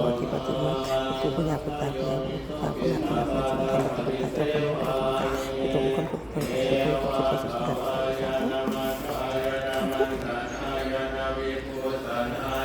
ບໍ່ທີ່ບໍ່ຖືກມາ ຜູ້ປູ່ຜູ້ຍ່າຜູ້ຕາຜູ້ຍາຍຜູ້ຕາຜູ້ຍາຍຜູ້ຕາເຈົ້າຄົນນີ້ເປັນຄົນຕາຍ ຜູ້ຕົວບຸກຄົນຜູ້ຕົວບຸກຄົນຜູ້ຕົວບຸກຄົນຜູ້ຕົວບຸກຄົນ ສາທຸ.